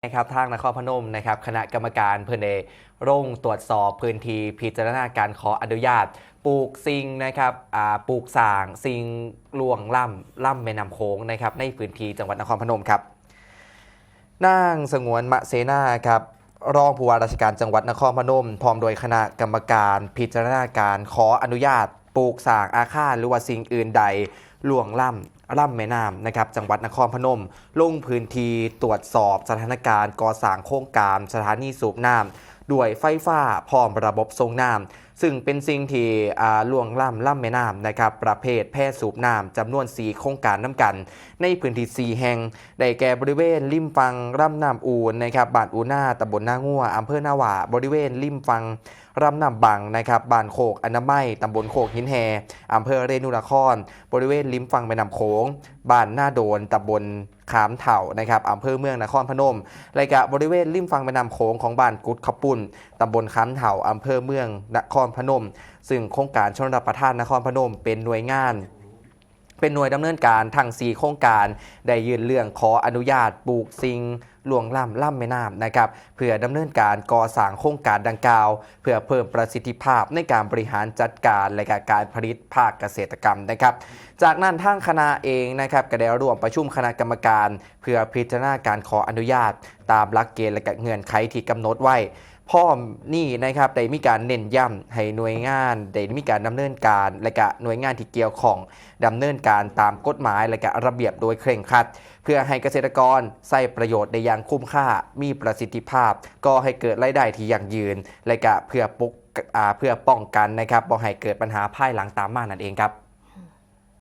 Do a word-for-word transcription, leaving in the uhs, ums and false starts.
นะครับ ทางนครพนมนะครับ คณะกรรมการเพิ่นได้ลงตรวจสอบพื้นที่พิจารณาการขออนุญาตปลูกสิ่งนะครับ อ่า ปลูกสร้างสิ่งล่วงล้ำ ล้ำแม่น้ำโขงนะครับ ในพื้นที่จังหวัดนครพนมครับ นางสงวน มะเสนาครับ รองผู้ว่าราชการจังหวัดนครพนม พร้อมโดยคณะกรรมการพิจารณาการขออนุญาตปลูกสร้างอาคารหรือว่าสิ่งอื่นใดล่วงล้ำ ล้ำแม่น้ำนะครับ จังหวัดนครพนม ลงพื้นที่ตรวจสอบสถานการณ์ก่อสร้างโครงการสถานีสูบน้ำด้วยไฟฟ้าพร้อมระบบส่งน้ำ ซึ่งเป็นสิ่งที่ อ่า ล่วงล้ำ ล้ำแม่น้ำนะครับ ประเภทแพสูบน้ำจำนวนสี่โครงการนำกัน ในพื้นที่สี่แห่ง ได้แก่บริเวณริมฝั่งลำน้ำอูนนะครับ บ้านอูนา ตำบลนางัว อำเภอนาหว่า บริเวณริมฝั่งลำน้ำบังนะครับ บ้านโคกอนามัย ตำบลโคกหินแห่ อำเภอเรนูนคร บริเวณริมฝั่งแม่น้ำโขง บ้านนาโดน ตำบลขามเถ่านะครับ อำเภอเมืองนครพนม และกะบริเวณริมฝั่งแม่น้ำโขงของบ้านกุดขาวปุ้น ตำบลขามเถ่า อำเภอเมืองนครพนม ซึ่งโครงการชลประทานนครพนมเป็นหน่วยงาน เป็นหน่วยดำเนินการทั้งสี่โครงการ ได้ยื่นเรื่องขออนุญาตปลูกสิ่งล่วงล้ำ ล้ำแม่น้ำนะครับ เพื่อดำเนินการก่อสร้างโครงการดังกล่าว เพื่อเพิ่มประสิทธิภาพในการบริหารจัดการ และก็การผลิตภาคเกษตรกรรมนะครับ จากนั้นทางคณะเองนะครับ ก็ได้ร่วมประชุมคณะกรรมการ เพื่อพิจารณาการขออนุญาตตามหลักเกณฑ์และก็เงื่อนไขที่กำหนดไว้ พร้อมนี้นะครับ ได้มีการเน้นย้ำให้หน่วยงานได้มีการดำเนินการ และก็หน่วยงานที่เกี่ยวข้องดำเนินการตามกฎหมาย และก็ระเบียบโดยเคร่งครัด เพื่อให้เกษตรกรใช้ประโยชน์ได้อย่างคุ้มค่า มีประสิทธิภาพ ก่อให้เกิดรายได้ที่ยั่งยืน และก็เพื่อปก อ่า เพื่อป้องกันนะครับ บ่ให้เกิดปัญหาภายหลังตามมานั่นเองครับ